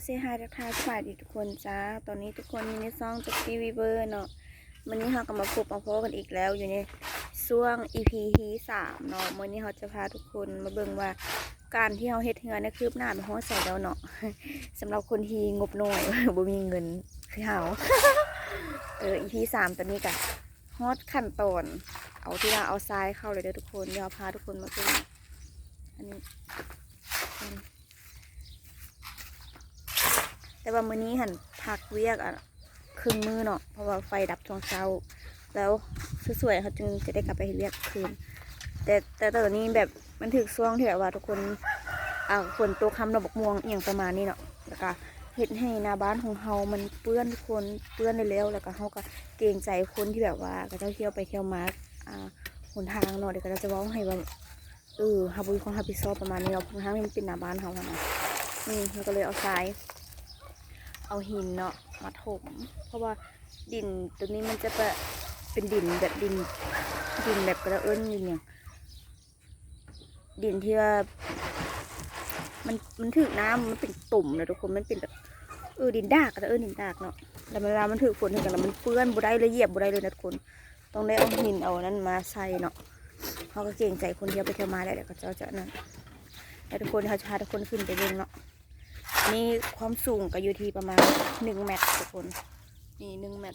ເຊຮາຍ ທັກທາຍສະບາຍດີທຸກຄົນຈ້າ. ຕອນນີ້ທຸກຄົນຢູ່ໃນຊ່ອງຈັກກີວີເວີເນາະ. ມື້ນີ້ເຮົາກໍມາພົບມາພໍ້ກັນອີກແລ້ວ ຢູ່ໃນຊ່ວງອີພີທີສາມເນາະ. ມື້ນີ້ເຮົາຈະພາທຸກຄົນມາເບິ່ງວ່າ ການທີ່ເຮົາເຮັດເຮືອນນະ ຄືບໜ້າໄປຮອດໃສແລ້ວເນາະ. ສຳລັບຄົນທີ່ງົບໜ້ອຍ ບໍ່ມີເງິນຄືເຮົາ ເອີ ອີພີສາມຕອນນີ້ກະຮອດຂັ້ນຕອນ ເອົາທີ່ວ່າເອົາຊາຍເຂົ້າແລ້ວເດີທຸກຄົນ. ດຽວເຮົາພາທຸກຄົນມາເບິ່ງ ອັນນີ້ ແຕ່ວ່າມື້ນີ້ຫັ້ນພັກວຽກ ອາ ເຄິ່ງມື້ເນາະ ເພາະວ່າໄຟດັບຊ່ວງເຊົ້າ ແລ້ວສວຍໆ ເຮົາຈຶ່ງຈະໄດ້ກັບໄປເຮັດວຽກຄືນ. ແຕ່ ແຕ່ຕອນນີ້ແບບມັນຖືກຊ່ວງທີ່ແບບວ່າທຸກຄົນ ອາ ຝົນຕົກ ຮຳດອກບັກມ່ວງອີ່ຫຍັງປະມານນີ້ເນາະ ແລ້ວກະເຮັດໃຫ້ໜ້າບ້ານຂອງເຮົາມັນເປື້ອນທຸກຄົນ ເປື້ອນແລ້ວໆ ແລ້ວກະເຮົາກະເກງໃຈຄົນທີ່ແບບວ່າເຂົາເຈົ້າທ່ຽວໄປທ່ຽວມາ ອາ ຫົນທາງເນາະ ດຽວເຂົາເຈົ້າຈະເວົ້າໃຫ້ວ່າ ເອີ ເຮົາບໍ່ມີຄວາມຮັບຜິດຊອບປະມານນີ້ເນາະ ເພາະທາງນີ້ມັນເປັນໜ້າບ້ານເຮົາຫັ້ນນະ. ນີ້ເຮົາກໍເລີຍເອົາຊາຍ ເອົາຫີນເນາະມາຖົມ ເພາະວ່າດິນຕົວນີ້ມັນຈະປະ ເປັນດິນແບບດິນ ດິນແບບ ເຂົາເອີ້ນດິນຫຍັງ ດິນທີ່ວ່າ ມັນ ມັນຖືກນ້ຳ ມັນເປັນຕົມນະທຸກຄົນ ມັນເປັນແບບ ເອີ ດິນດາກ ເຂົາເອີ້ນດິນດາກເນາະ. ແລ້ວເວລາມັນຖືກຝົນຖືກຫຍັງແລ້ວມັນເປື້ອນບໍ່ໄດ້ເລີຍ ຢຽບບໍ່ໄດ້ເລີຍນະທຸກຄົນ. ຕ້ອງໄດ້ເອົາຫີນເອົາອັນນັ້ນມາໃສ່ເນາະ ເຮົາກໍເກງໃຈຄົນທ່ຽວໄປທ່ຽວມາແຫຼະ ແລ້ວເຂົາເຈົ້າຈະນັ້ນ. ແລ້ວທຸກຄົນ ເຮົາຈະພາທຸກຄົນຂຶ້ນໄປເບິ່ງເນາະ. ອັນນີ້ຄວາມສູງກໍຢູ່ທີ່ປະມານໜຶ່ງແມັດທຸກຄົນ ນີ້ໜຶ່ງແມັດ.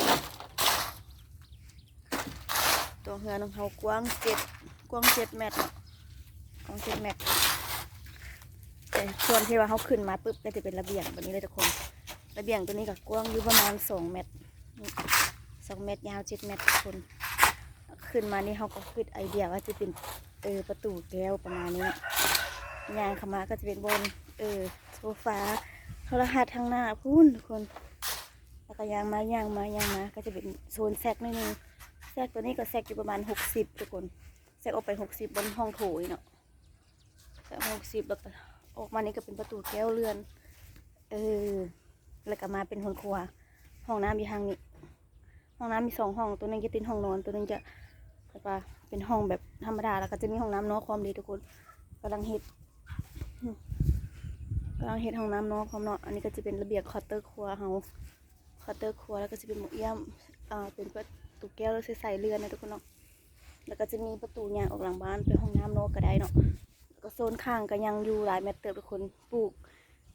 ຕົວເຮືອນຂອງເຮົາກວ້າງເຈັດ ກວ້າງເຈັດແມັດເນາະ ກວ້າງເຈັດແມັດ. ແຕ່ສ່ວນທີ່ວ່າເຮົາຂຶ້ນມາປຶບ ກໍຈະເປັນລະບຽງແບບນີ້ເລີຍທຸກຄົນ. ລະບຽງຕົວນີ້ກໍກວ້າງຢູ່ປະມານສອງແມັດ ສອງແມັດ ຍາວເຈັດແມັດທຸກຄົນ. ຂຶ້ນມານີ້ເຮົາກໍຄິດໄອເດຍວ່າຈະເປັນ ເອີ ປະຕູແກ້ວປະມານນີ້ເນາະ. ຍ່າງເຂົ້າມາກໍຈະເປັນບ່ອນ ເອີ ໂຊຟາ ໂທລະທັດທາງໜ້າພຸ້ນທຸກຄົນ. ແລ້ວກໍຍ່າງມາ ຍ່າງມາ ຍ່າງມາ ກໍຈະເປັນໂຊນແຊັກໜ້ອຍໜຶ່ງ. ແຊັກຕົວນີ້ກໍແຊັກຢູ່ປະມານຫົກສິບທຸກຄົນ ແຊັກອອກໄປຫົກສິບ ບ່ອນຫ້ອງໂຖນີ້ເນາະ ແຊັກຫົກສິບ. ແລ້ວກໍອອກມານີ້ກໍເປັນປະຕູແກ້ວເລື່ອນ ເອີ ແລ້ວກໍມາເປັນຫ້ອງຄົວ ຫ້ອງນ້ຳຢູ່ທາງນີ້. ຫ້ອງນ້ຳມີສອງຫ້ອງ ຕົວໜຶ່ງຈະຕິດຫ້ອງນອນ ຕົວໜຶ່ງຈະແບບວ່າເປັນຫ້ອງແບບທຳມະດາ ແລ້ວກໍຈະມີຫ້ອງນ້ຳນອກພ້ອມເດ້ທຸກຄົນ. ກຳລັງເຮັດ ກຳລັງເຮັດຫ້ອງນ້ຳນອກພ້ອມເນາະ. ອັນນີ້ກໍຈະເປັນລະບຽງເຄົາເຕີຄົວເຮົາ ເຄົາເຕີຄົວ ແລ້ວກໍຈະເປັນໝົກຢ້ຽມ ເປັນປະຕູແກ້ວໃສໆເລື່ອນນະທຸກຄົນເນາະ. ແລ້ວກໍຈະມີປະຕູຍ່າງອອກຫຼັງບ້ານໄປຫ້ອງນ້ຳນອກກໍໄດ້ເນາະ. ແລ້ວກໍໂຊນຂ້າງກໍຍັງຢູ່ຫຼາຍແມັດເຕີບທຸກຄົນ ປູກ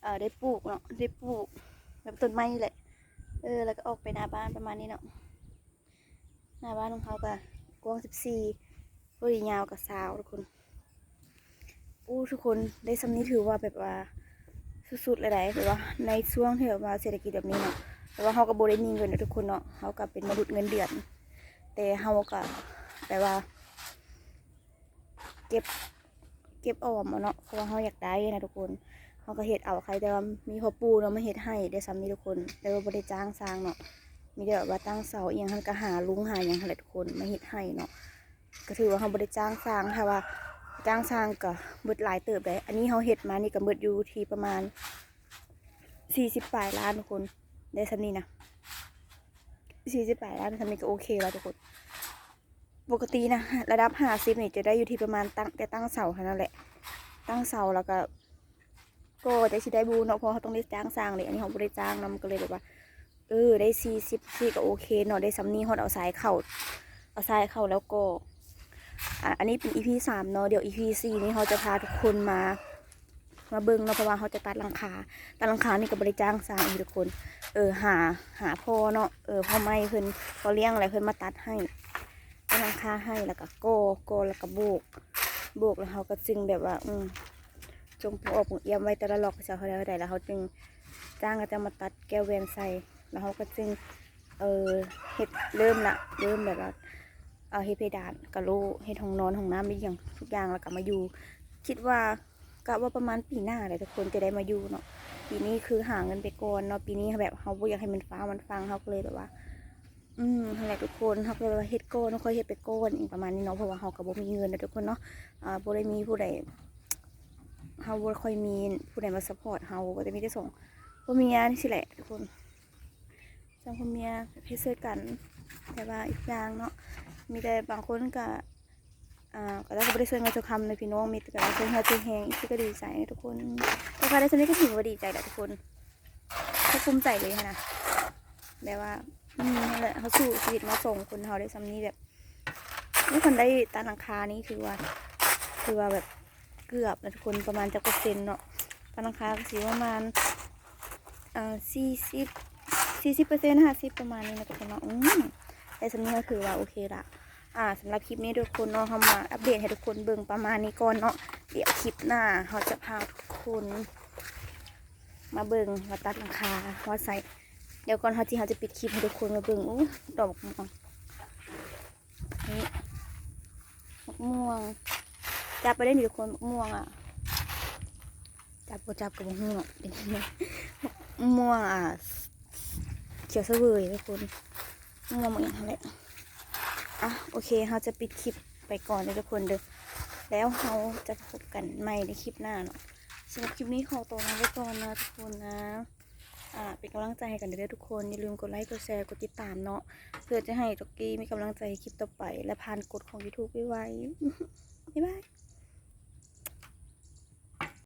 ເອີ ໄດ້ປູກເນາະ ໄດ້ປູກແບບຕົ້ນໄມ້ນີ້ແຫຼະ ເອີ ແລ້ວກໍອອກໄປໜ້າບ້ານປະມານນີ້ເນາະ. ໜ້າບ້ານຂອງເຮົາກໍກວ້າງສິບສີ່ ພໍດີຍາວກໍຊາວທຸກຄົນ. ໂອ້ ທຸກຄົນ ໄດ້ສ່ຳນີ້ຖືວ່າແບບວ່າສຸດໆເລີຍໃດ໋ ແບບວ່າໃນຊ່ວງທີ່ແບບວ່າເສດຖະກິດແບບນີ້ເນາະ ແຕ່ວ່າເຮົາກໍບໍ່ໄດ້ມີເງິນເນາະທຸກຄົນເນາະ ເຮົາກໍເປັນມະນຸດເງິນເດືອນ ແຕ່ເຮົາກໍແບບວ່າ ເກັບ ເກັບອອມເອົາເນາະ ເພາະວ່າເຮົາຢາກໄດ້ນະທຸກຄົນ ເຮົາກໍເຮັດເອົາ. ໃຄແຕ່ວ່າມີພໍ່ປູ່ເນາະມາເຮັດໃຫ້ໄດ້ສ່ຳນີ້ທຸກຄົນ ແຕ່ວ່າບໍ່ໄດ້ຈ້າງຊ່າງເນາະ ມີແຕ່ແບບວ່າຕັ້ງເສົາອີ່ຫຍັງຫັ້ນ ກໍຫາລຸງຫາຫຍັງຫັ້ນແຫຼະທຸກຄົນ ມາເຮັດໃຫ້ເນາະ. ກໍຖືວ່າເຮົາບໍ່ໄດ້ຈ້າງຊ່າງ ຖ້າວ່າຈ້າງຊ່າງກໍເບິດຫຼາຍເຕີບໃດ໋. ອັນນີ້ເຮົາເຮັດມານີ້ກໍເບິດຢູ່ທີ່ປະມານສີ່ສິບປາຍລ້ານທຸກຄົນ ໄດ້ສ່ຳນີ້ນະ ສີ່ສິບປາຍລ້ານ ສ່ຳນີ້ກໍໂອເຄແລ້ວທຸກຄົນ. ປົກກະຕິນະ ລະດັບຫ້າສິບນີ້ຈະໄດ້ຢູ່ທີ່ປະມານຕັ້ງ ແຕ່ຕັ້ງເສົາເທົ່ານັ້ນແຫຼະ ຕັ້ງເສົາແລ້ວກໍ ກໍຈັກຊິໄດ້ບໍ່ເນາະ ເພາະເຮົາຕ້ອງໄດ້ຈ້າງຊ່າງເດ້. ອັນນີ້ເຮົາບໍ່ໄດ້ຈ້າງນຳ ກໍເລີຍແບບວ່າ ເອີ ໄດ້ສີ່ສິບ ສີ່ ກໍໂອເຄເນາະ ໄດ້ສ່ຳນີ້ ຮອດເອົາຊາຍເຂົ້າ ເອົາຊາຍເຂົ້າແລ້ວກໍ ອາ ອັນນີ້ເປັນອີພີສາມເນາະ. ດຽວອີພີສີ່ນີ້ເຮົາຈະພາທຸກຄົນມາ ມາເບິ່ງເນາະ ເພາະວ່າເຮົາຈະຕັດຫຼັງຄາ ຕັດຫຼັງຄານີ້ກໍບໍ່ໄດ້ຈ້າງຊ່າງອີກທຸກຄົນ ເອີ ຫາ ຫາພໍ່ເນາະ ເອີ ພໍ່ໃໝ່ເພິ່ນ ພໍ່ລ້ຽງແຫຼະ ເພິ່ນມາຕັດໃຫ້ ຕັ້ງຫຼັງຄາໃຫ້ ແລ້ວກໍກໍ່ ກໍ່ແລ້ວກໍໂບກ ໂບກແລ້ວເຮົາກໍຈຶ່ງແບບວ່າ ອືມ ຈົ່ງປູອອກປູອຽມໄວ້ແຕ່ລະລັອກ ເຈົ້າເທົ່າໃດເທົ່າໃດ ແລ້ວເຮົາຈຶ່ງຈ້າງເຂົາເຈົ້າມາຕັດແກ້ວແຫວນໃສ່ ແລ້ວເຮົາກໍຈຶ່ງ ເອີ ເຮັດ ເລີ່ມລະ ເລີ່ມແບບວ່າ ເຮັດເພດານກະໂຫຼ ເຮັດຫ້ອງນອນ ຫ້ອງນ້ຳ ອີ່ຫຍັງທຸກຢ່າງ ແລ້ວກໍມາຢູ່ ຄິດວ່າ ກະວ່າປະມານປີໜ້າແຫຼະທຸກຄົນຈະໄດ້ມາຢູ່ເນາະ. ປີນີ້ຄືຫາເງິນໄປກ່ອນເນາະ ປີນີ້ແບບເຮົາບໍ່ຢາກໃຫ້ມັນຟ້າວມັນຟັ່ງ ເຮົາກໍເລີຍແບບວ່າ ອືມ ຫັ້ນແຫຼະທຸກຄົນ ເຮົາກໍເລີຍວ່າເຮັດກ່ອນ ຄ່ອຍເຮັດໄປກ່ອນອີກປະມານນີ້ເນາະ ເພາະວ່າເຮົາກໍບໍ່ມີເງິນນະທຸກຄົນເນາະ ອາ ບໍ່ໄດ້ມີຜູ້ໃດ ເຮົາບໍ່ຄ່ອຍມີຜູ້ໃດມາຊັບພອດເຮົາ ກໍຈະມີແຕ່ສອງຜົວເມຍຈັ່ງຊີ້ແຫຼະທຸກຄົນ ສອງຜົວເມຍເຮັດຊ່ວຍກັນ ແຕ່ວ່າອີກຢ່າງເນາະ ມີແຕ່ບາງຄົນກໍ ອ່າ ກໍເຈົ້າກໍບໍ່ໄດ້ຊ່ວຍເງິນຊ່ວຍຄຳເນາະພີ່ນ້ອງ ມີແຕ່ແບບວ່າຊ່ວຍເຫື່ອຊ່ວຍແຮງ ອີ່ຊີ້ກໍດີໃຈເນາະທຸກຄົນ ກໍໄດ້ສ່ຳນີ້ກໍຖືວ່າດີໃຈແຫຼະທຸກຄົນ. ພູມໃຈເລີຍຫັ້ນນະ ແບບວ່າ ອືມ ນັ້ນແຫຼະ ເຮົາສູ້ຊີວິດມາສອງຄົນ ເຮົາໄດ້ສ່ຳນີ້ ແບບ ໂອ້ ຄັນໄດ້ຕາດຫຼັງຄານີ້ ຖືວ່າ ຖືວ່າແບບເກືອບນະທຸກຄົນ ປະມານຈັກເປີເຊັນເນາະ ຕາດຫຼັງຄາກໍຊິປະມານ ເອີ ສີ່ສິບ ສີ່ສິບເປີເຊັນ ຫ້າສິບ ປະມານນີ້ນະທຸກຄົນເນາະ ອືມ ໄດ້ສ່ຳນີ້ກໍຖືວ່າໂອເຄລະ. ອ່າ ສຳລັບຄລິບນີ້ທຸກຄົນເນາະ ເຮົາມາອັບເດດໃຫ້ທຸກຄົນເບິ່ງປະມານນີ້ກ່ອນເນາະ ດຽວຄລິບໜ້າເຮົາຈະພາທຸກຄົນມາເບິ່ງວ່າຕັດຫຼັງຄາຮອດໃສ. ດຽວກ່ອນເຮົາຊິ ເຮົາຈະປິດຄລິບໃຫ້ທຸກຄົນມາເບິ່ງ ໂອ້ ດອກໝາກມ່ວງ ນີ້ ໝາກມ່ວງ ຈັບໄປໄດ້ນີ້ທຸກຄົນ ໝາກມ່ວງອະ ຈັບບໍ່ຈັບກໍບໍ່ຮູ້ເນາະ ເປັນຫຍັງ ໝາກມ່ວງ ອ່າ ຂຽວສະເຫວີຍທຸກຄົນ ໝາກມ່ວງໝາກຫຍັງຫັ້ນແຫຼະ. ອ່ະ ໂອເຄ ເຮົາຈະປິດຄລິບໄປກ່ອນເດີທຸກຄົນເດີ ແລ້ວເຮົາຈະພົບກັນໃໝ່ໃນຄລິບໜ້າເນາະ. ສຳລັບຄລິບນີ້ຂໍຕົວລາໄປກ່ອນນະທຸກຄົນນະ. ອ່າ ເປັນກຳລັງໃຈໃຫ້ກັນເດີທຸກຄົນ ຢ່າລືມກົດໄລ ກົດແຊ ກົດຕິດຕາມເນາະ ເພື່ອຈະໃຫ້ຈັກກີ້ມີກຳລັງໃຈໃນຄລິບຕໍ່ໄປ ແລະ ຜ່ານກົດຂອງ YouTube ໄວໆ. ບາຍບາຍ.